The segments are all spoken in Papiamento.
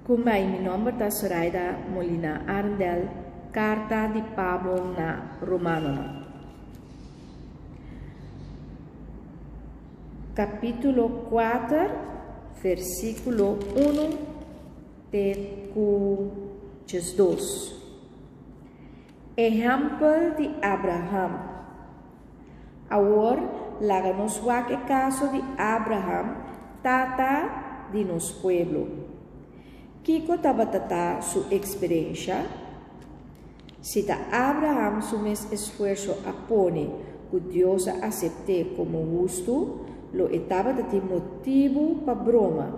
Kumbai, mi nomber ta Soraida Molina Arendel, Karta di Pablo na Romanonan. Kapítulo 4, versíkulo 1 te ku 12. Ehèmpel di Abraham. Awor, laga nos wak e kaso di Abraham, tata di nos pueblo. Kiko tabata ta su eksperensha? Si ta Abraham su mes esfuerso a pone ku Dios a asept'é komo hustu, lo e tabata tin motibu pa broma.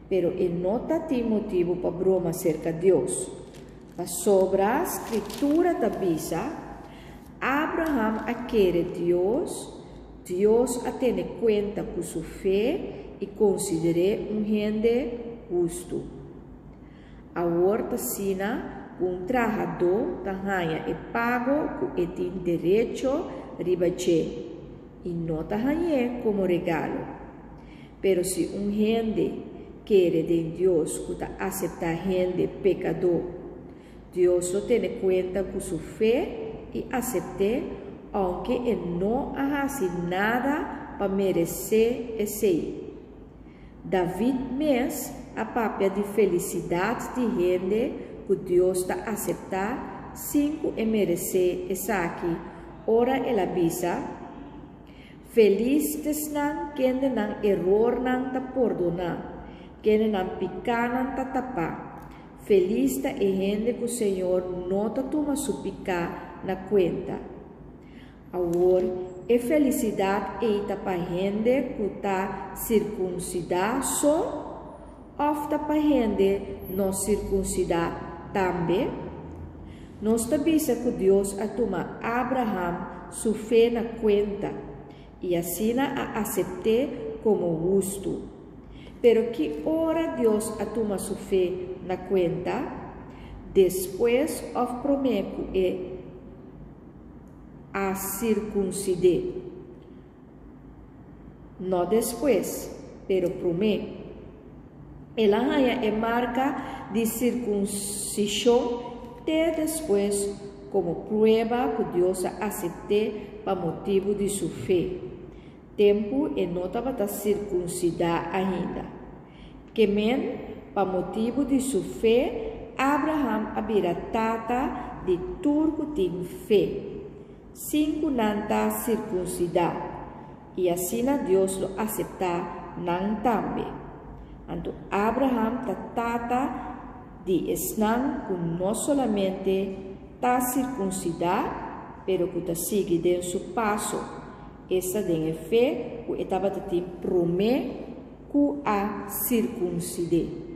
Pero e no ta tin motibu pa broma serka Dios, pasobra Skritura ta bisa, Abraham a kere Dios, Dios a tene kuenta ku su fe i konsider'é un hende hustu. Awor ta asina ku un trahadó ta haña e pago ku e tin derecho riba dje i no ta hañ'é komo regalo. Pero si un hende kere den Dios ku ta aseptá hende pekadó, Dios lo tene kuenta ku su fe i asept'é ounke e no a hasi nada pa meresé esei. David mes a papia di felisidat di hende ku Dios ta aseptá sin ku e meresé esaki ora el a bisa, Felis t'esnan kende nan erornan ta pordoná, kende nan pikánan ta tapá. Felis ta e hende ku Señor no ta tuma su piká na kuenta. Awor, e felisidat ei ta pa hende ku ta sirkunsidá so òf ta pa hende no sirkunsidá tambe? Nos ta bisa ku Dios a tuma Abraham su fe na kuenta i asina a asept'é komo hustu. Pero ki ora Dios a tuma su fe na kuenta? Despues òf promé ku e a sirkunsid'é? No despues, pero promé. El a haña e marka di sirkunsishon te despues komo prueba ku Dios a asept'é pa motibu di su fe, tempu e no tabata sirkunsidá ainda. Ke men, pa motibu di su fe, Abraham a bira tata di tur ku tin fe. Sin ku nan ta sirkunsidá, i asina Dios lo aseptá nan tambe. Anto Abraham ta tata di esnan ku no solamente ta sirkunsidá, pero ku ta sigui den su paso, esta den e fe ku e tabata tin promé ku a sirkunsid'é.